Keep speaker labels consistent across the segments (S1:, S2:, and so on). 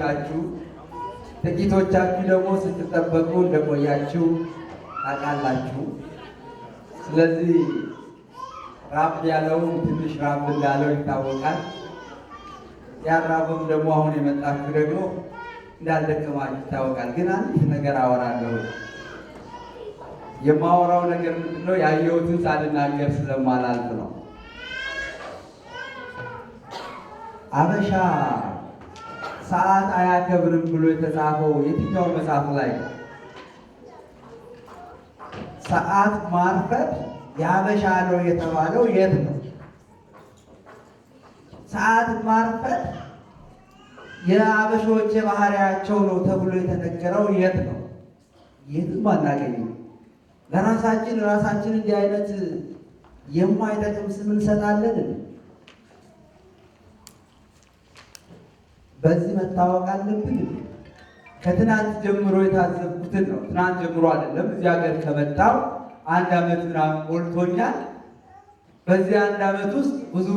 S1: ቻችሁ፣ ጥቂቶቻችሁ ደግሞ ስትጠበቁ እንደቆያችሁ ታውቃላችሁ። ስለዚህ ራብ ያለው ትንሽ ራብ እንዳለው ይታወቃል። ያራብም ደግሞ አሁን የመጣችሁ ደግሞ እንዳልደከማችሁ ይታወቃል። ግን አንዲት ነገር አወራለሁ። የማወራው ነገር ምንድን ነው? ያየሁትን ሳልናገር ስለማላልፍ ነው። አበሻ ሰዓት አያከብርም ብሎ የተጻፈው የትኛው መጽሐፍ ላይ ነው? ሰዓት ማርፈድ የአበሻ ነው የተባለው የት ነው? ሰዓት ማርፈድ የአበሾች የባህሪያቸው ነው ተብሎ የተነገረው የት ነው? የትም አናገኝም። ለራሳችን ራሳችን እንዲህ አይነት የማይጠቅም ስም እንሰጣለን። በዚህ መታወቅ አለብን። ከትናንት ጀምሮ የታዘብኩትን ነው። ትናንት ጀምሮ አይደለም፣ እዚህ ሀገር ከመጣው አንድ ዓመት ምናምን ሞልቶኛል። በዚህ አንድ ዓመት ውስጥ ብዙ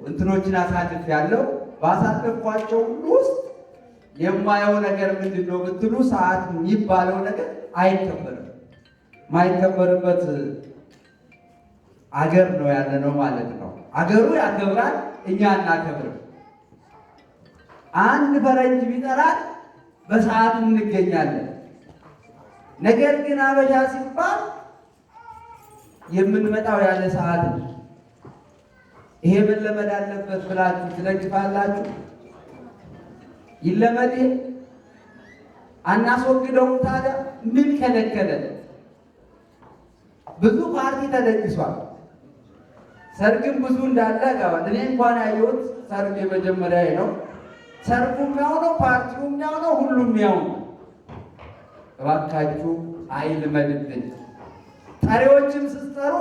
S1: እንትኖችን አሳልፍ ያለው ባሳለፍኳቸው ሁሉ ውስጥ የማየው ነገር ምንድን ነው ብትሉ ሰዓት የሚባለው ነገር አይከበርም። የማይከበርበት አገር ነው ያለ ነው ማለት ነው። አገሩ ያከብራል፣ እኛ አናከብርም። አንድ ፈረንጅ ቢጠራን በሰዓቱ እንገኛለን። ነገር ግን አበሻ ሲባል የምንመጣው ያለ ሰዓት ነው። ይሄ መለመድ አለበት ብላችሁ ትደግፋላችሁ? ይለመድ። ይሄ አናስወግደውም? ታዲያ ምን ከለከለን? ብዙ ፓርቲ ተደግሷል። ሰርግም ብዙ እንዳለ ገባል። እኔ እንኳን ያየሁት ሰርግ የመጀመሪያ ነው። ሰርጉም ያው ነው፣ ፓርቲውም ያው ነው፣ ሁሉም ያው ነው። እባካችሁ አይልመድብን። ጠሪዎችም ስትጠሩ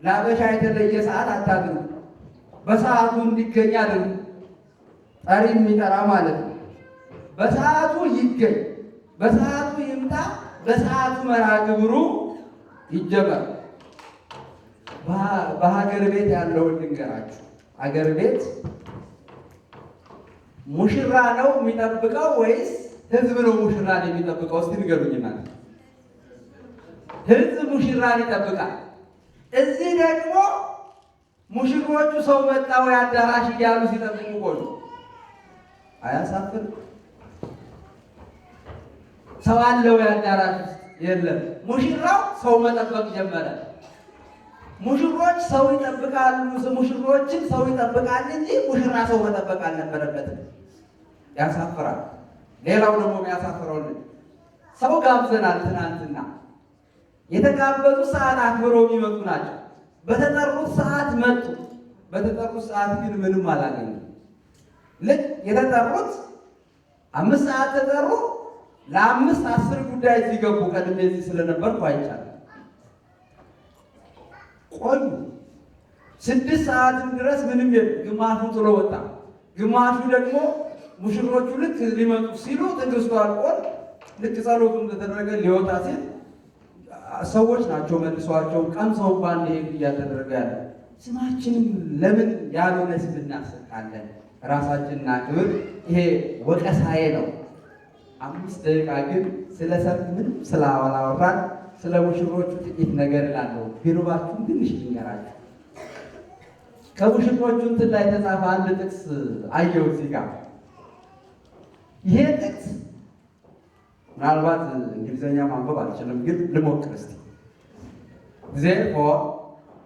S1: ለአበሻ የተለየ ሰዓት አታድሩ። በሰዓቱ እንዲገኝ አድርጉ። ጠሪ የሚጠራ ማለት ነው። በሰዓቱ ይገኝ፣ በሰዓቱ ይምጣ፣ በሰዓቱ መርሃ ግብሩ ይጀመር። በሀገር ቤት ያለውን ልንገራችሁ። ሀገር ቤት ሙሽራ ነው የሚጠብቀው ወይስ ህዝብ ነው ሙሽራን የሚጠብቀው? እስቲ ንገሩኝ። ማለት ህዝብ ሙሽራን ይጠብቃል። እዚህ ደግሞ ሙሽሮቹ ሰው መጣ ወይ አዳራሽ እያሉ ሲጠብቁ ቆዩ። አያሳፍርም? ሰው አለ ወይ አዳራሽ ውስጥ? የለም። ሙሽራው ሰው መጠበቅ ጀመረ። ሙሽሮች ሰው ይጠብቃሉ። ሙሽሮችን ሰው ይጠብቃል እንጂ ሙሽራ ሰው መጠበቅ አልነበረበትም። ያሳፍራል። ሌላው ደግሞ የሚያሳፍረው ሰው ጋብዘናል። ትናንትና የተጋበዙ ሰዓት አክብረው የሚመጡ ናቸው። በተጠሩት ሰዓት መጡ። በተጠሩት ሰዓት ግን ምንም አላገኙም። ልክ የተጠሩት 5 ሰዓት ተጠሩ። ለ4:50 ሲገቡ ቀድሜ እዚህ ስለነበርኩ አይቻልም። ቆዩ። 6 ሰዓትም ድረስ ምንም የለም። ግማሹ ጥሎ ወጣ። ግማሹ ደግሞ ሙሽሮቹ ልክ ሊመጡ ሲሉ ትዕግስቱ አልቆን ልክ ጸሎቱ እንደተደረገ ሊወጣ ሲል ሰዎች ናቸው መልሰዋቸው ቀምሰው እንኳን እንዲሄዱ እያተደረገ ያለ። ስማችንም ለምን ያልሆነ ስም እናሰጣለን? ራሳችንን እናክብር። ይሄ ወቀሳዬ ነው። 5 ደቂቃ ግን ስለ ሰርግ ምንም ስላላወራን ስለ ሙሽሮቹ ጥቂት ነገር እላለሁ። ቢሩባችሁም ትንሽ ልንገራችሁ። ከሙሽሮቹ እንትን ላይ የተጻፈ አንድ ጥቅስ አየሁ እዚህ ጋር። ይሄ ጥቅስ ምናልባት እንግሊዝኛ ማንበብ አልችልም፣ ግን ልሞክር እስቲ። "Therefore,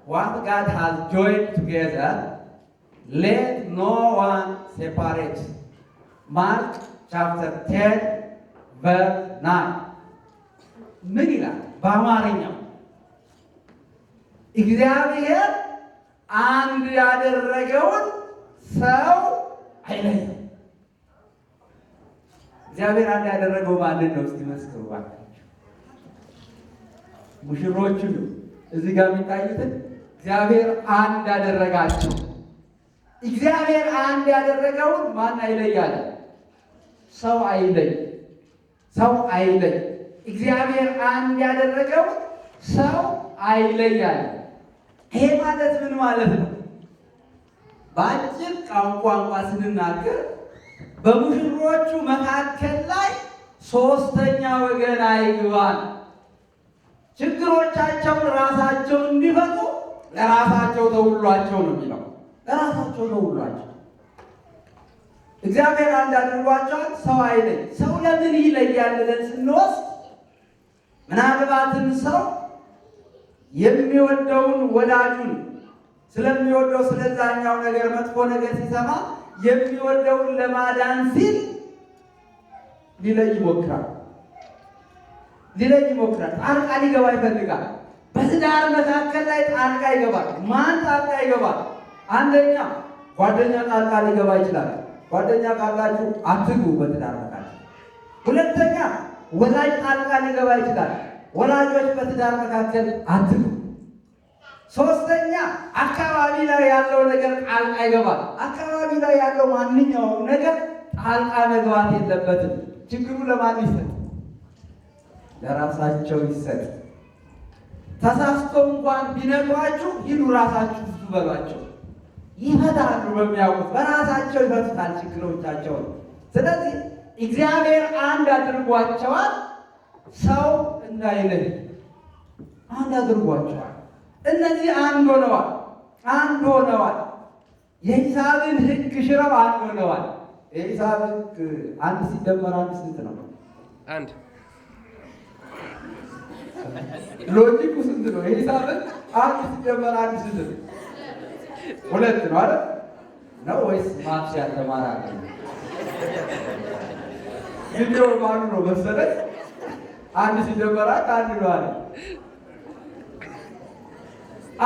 S1: what God has joined together, let no one separate." Mark chapter 10 verse 9 ምን ይላል በአማርኛው? እግዚአብሔር አንድ ያደረገውን ሰው አይለይም። እግዚአብሔር አንድ ያደረገው ማንን ነው? እስቲ መስክሩ እባካችሁ። ሙሽሮቹን እዚህ ጋር የሚታዩትን እግዚአብሔር አንድ ያደረጋቸው። እግዚአብሔር አንድ ያደረገውን ማን አይለያል? ሰው አይለይ። ሰው አይለይ። እግዚአብሔር አንድ ያደረገውን ሰው አይለያል። ይሄ ማለት ምን ማለት ነው? በአጭር ቋንቋ ስንናገር በሙሽሮቹ መካከል ላይ ሶስተኛ ወገን አይግባል። ችግሮቻቸውን ራሳቸው እንዲፈቱ ለራሳቸው ተውሏቸው ነው የሚለው። ለራሳቸው ተውሏቸው። እግዚአብሔር አንድ አድርጓቸዋል። ሰው አይለይ። ሰው ለምን ይለያል ብለን ስንወስድ ምናልባትም ሰው የሚወደውን ወዳጁን ስለሚወደው ስለዛኛው ነገር መጥፎ ነገር ሲሰማ የሚወደውን ለማዳን ሲል ሊለይ ይሞክራል። ሊለይ ይሞክራል። ጣልቃ ሊገባ ይፈልጋል። በትዳር መካከል ላይ ጣልቃ ይገባል። ማን ጣልቃ ይገባል? አንደኛ ጓደኛ ጣልቃ ሊገባ ይችላል። ጓደኛ ካላችሁ አትግቡ በትዳር መካከል። ሁለተኛ ወላጅ ጣልቃ ሊገባ ይችላል። ወላጆች በትዳር መካከል አትግቡ። ሶስተኛ አካባቢ ላይ ያለው ነገር ጣልቃ ይገባል። አካባቢ ላይ ያለው ማንኛውም ነገር ጣልቃ መግባት የለበትም። ችግሩ ለማን ይሰጥ? ለራሳቸው ይሰጥ። ተሳስቶ እንኳን ቢነግሯችሁ ሂዱ ራሳችሁ ፍቱ በሏቸው። ይፈታሉ። በሚያውቁት በራሳቸው ይፈቱታል ችግሮቻቸውን። ስለዚህ እግዚአብሔር አንድ አድርጓቸዋል። ሰው እንዳይለይ አንድ አድርጓቸዋል። እነዚህ አንድ ሆነዋል። አንድ ሆነዋል። የሂሳብን ሕግ ሽረው አንድ ሆነዋል። የሂሳብ ሕግ አንድ ሲደመር አንድ ስንት ነው?
S2: አንድ።
S1: Logic ኡ ስንት ነው? የሂሳብ ሕግ አንድ ሲደመር አንድ ስንት ነው? ሁለት ነው አይደል? ነው ወይስ maths ያልተማረ አለ? ቪዲዮ ማኑ ነው መሰለኝ። አንድ ሲደመር አንድ አንድ ነው አለ።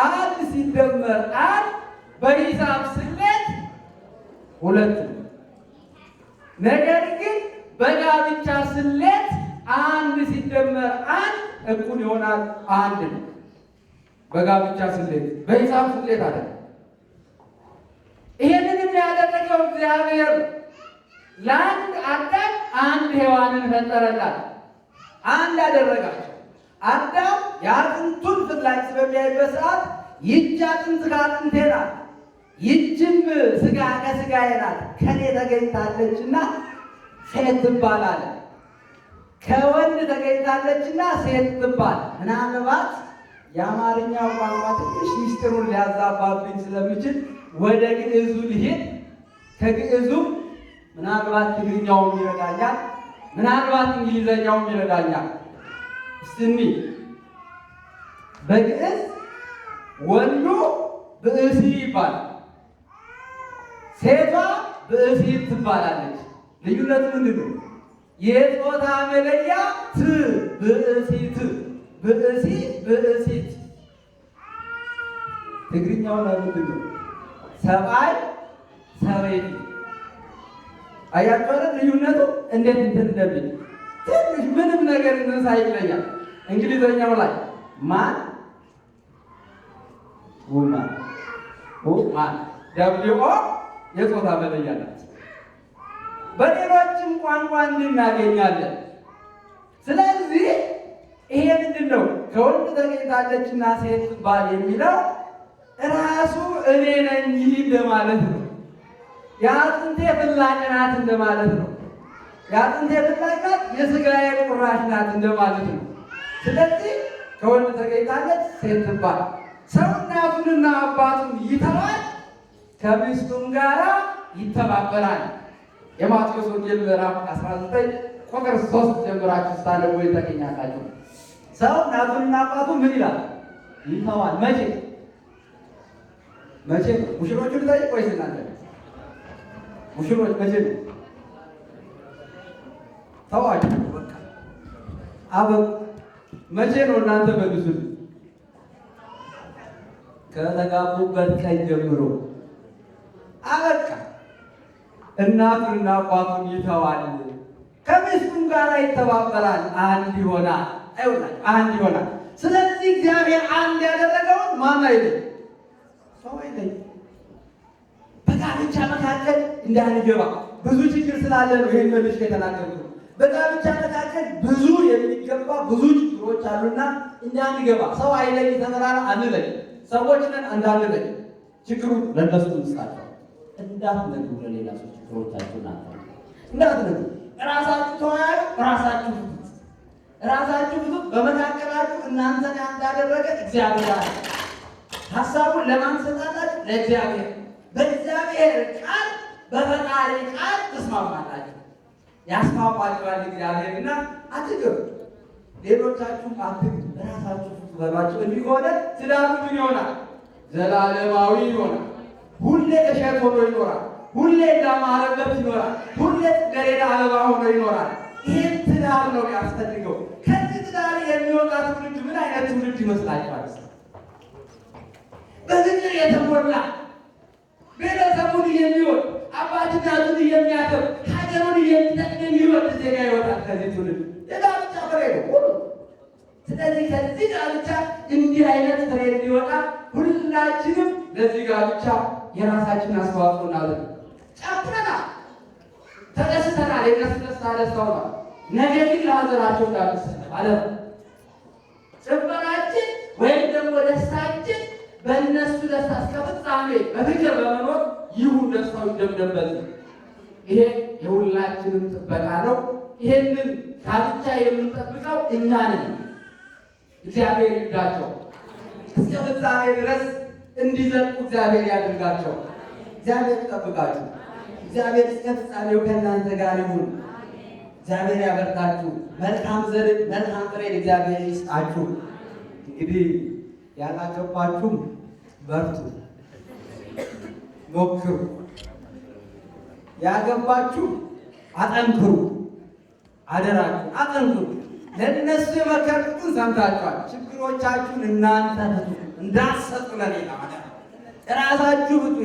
S1: አንድ ሲደመር አንድ በሂሳብ ስሌት ሁለት ነው። ነገር ግን በጋብቻ ስሌት አንድ ሲደመር አንድ እኩል ይሆናል አንድ ነው። በጋብቻ ስሌት፣ በሂሳብ ስሌት አይደለም። ይሄንንም ያደረገው እግዚአብሔር ለአንድ አዳም አንድ ሔዋንን ፈጠረላት። አንድ አደረጋቸው። አዳም የአጥንቱን ፍላጭ በሚያይበት ሰዓት ይህች አጥንት ከአጥንቴ ናት፣ ይህችም ስጋ ከስጋዬ ናት፣ ከኔ ተገኝታለችና ሴት ትባላለች። ከወንድ ተገኝታለችና ሴት ትባል። ምናልባት የአማርኛው ቋንቋ ትንሽ ሚስጥሩን ሊያዛባብኝ ስለሚችል ወደ ግዕዙ ልሄድ። ከግዕዙም ምናልባት ትግርኛውም ይረዳኛል፣ ምናልባት እንግሊዘኛውም ይረዳኛል። እስቲ በግዕዝ ወንዱ ብእሲ ይባላል፣ ሴቷ ብእሲት ትባላለች። ልዩነቱ ምንድን ነው? የጾታ መለያ ት ብእሲት፣ ብእሲ ብእሲት። ትግርኛው ላይ ምንድን ነው? ሰብአይ ሰበይቲ። አያችሁ አይደል? ልዩነቱ እንዴት እንትን እንደሚል ትንሽ ምንም ነገር እንትን ሳይለያል። እንግሊዘኛው ላይ man woman፣ woman W O የጾታ መለያ ናት። በሌሎችም ቋንቋ እንድናገኛለን። ስለዚህ ይሄ ምንድን ነው? ከወንድ ተገኝታለችና ሴት ትባል የሚለው ራሱ እኔ ነኝ እንደማለት ነው። የአጥንቴ ፍላጭ ናት እንደማለት ነው። የአጥንቴ ፍላጭ ናት፣ የስጋዬ ቁራሽ ናት እንደማለት ነው። ስለዚህ ከወንድ ተገኝታለች ሴት ትባል። ሰው እናቱንና አባቱን ይተዋል፣ ከሚስቱም ጋራ ይተባበራል። የማቴዎስ ወንጌል ምዕራፍ 19 ቁጥር 3 ጀምራችሁ ስታነቡ ታገኛላችሁ። ሰው እናቱንና አባቱን ምን ይላል? ይተዋል። መቼ መቼ ነው? ሙሽሮቹን ልጠይቅ ወይስ እናንተ? ሙሽሮች መቼ ነው? ተዋችሁ በቃ አበቁ። መቼ ነው እናንተ መልሱልኝ። ከተጋቡበት ቀን ጀምሮ አበቃ። እናቱንና አባቱን ይተዋል፣ ከሚስቱም ጋር ይተባበራል፣ አንድ ይሆናል። አይሆናል፣ አንድ ይሆናል። ስለዚህ እግዚአብሔር አንድ ያደረገውን ማን አይለይ? ሰው አይለይ። በጋብቻ መካከል እንዳንገባ ብዙ ችግር ስላለ ነው ይሄን መልሼ የተናገርኩት። በጋብቻ መካከል ብዙ የሚገባ ብዙ ችግሮች አሉና እንዳንገባ ሰው አይለይ ተመራራ አንለይ። ሰዎች ነን እንዳንለይ። ችግሩ ለነሱ እንስጣቸው፣ እንዳትነግሩ ለሌላ ሰው ችግሮቻችሁን አታውሩ። እንዳትነግሩ። ራሳችሁ ተወያዩ፣ ራሳችሁ ፍቱት፣ ራሳችሁ ፍቱት። በመካከላችሁ እናንተን እንዳደረገ እግዚአብሔር አለ። ሀሳቡን ለማን ትሰጣላችሁ? ለእግዚአብሔር። በእግዚአብሔር ቃል በፈጣሪ ቃል ትስማማላችሁ። ያስማማችኋል እግዚአብሔር እና አትግሩ፣ ሌሎቻችሁም አትግሩ፣ ራሳችሁ ፍቱ በሏቸው። እንዲህ ከሆነ ትዳሩ ምን ይሆናል? ዘላለማዊ ይሆናል። ሁሌ እሸት ሆኖ ይኖራል። ሁሌ እንዳማረበት ይኖራል። ሁሌ ጽጌረዳ አበባ ሆኖ ይኖራል። ይህን ትዳር ነው የሚያስፈልገው። ከዚህ ትዳር የሚወጣ ትውልድ ምን አይነት ትውልድ ይመስላችኋል? በፍቅር የተሞላ፣ ቤተሰቡን የሚወድ፣ አባት እናቱን የሚያከብር፣ ሀገሩን የሚጠቅም የሚወድ ዜጋ ይወጣል ከዚህ ትውልድ። የጋብቻ ፍሬ ነው ሁሉ። ስለዚህ ከዚህ ጋብቻ እንዲህ አይነት ፍሬ እንዲወጣ ሁላችንም ለዚህ ጋብቻ የራሳችንን አስተዋጽኦ እናድርግ። ጨፍረናል፣ ተደስተናል። የእነሱ ደስታ ደስታው ነው። ነገር ግን ለሀዘናቸው እንዳንሰለፍ ማለት ነው። ጭፈራችን ወይም ደግሞ ደስታችን በእነሱ ደስታ እስከ ፍጻሜ በፍቅር በመኖር ይሁን፣ ደስታው ይደምደም። ይሄ የሁላችንም ጥበቃ ነው። ይሄንን ጋብቻ የምንጠብቀው እኛ ነን። እግዚአብሔር ይርዳቸው፣ እስከ ፍጻሜ ድረስ እንዲዘልቁ እግዚአብሔር ያድርጋቸው። እግዚአብሔር ይጠብቃችሁ። እግዚአብሔር እስከ ፍጻሜው ከእናንተ ጋር ይሁን። እግዚአብሔር ያበርታችሁ። መልካም ዘርን መልካም ፍሬን እግዚአብሔር ይስጣችሁ። እንግዲህ ያላገባችሁም በርቱ፣ ሞክሩ። ያገባችሁ አጠንክሩ፣ አደራችሁ አጠንክሩ። ለእነሱ የመከርኩትን ሰምታችኋል። ችግሮቻችሁን እናንተ ፍቱ፣ እንዳትሰጡ ለሌላ። እራሳችሁ ፍቱ።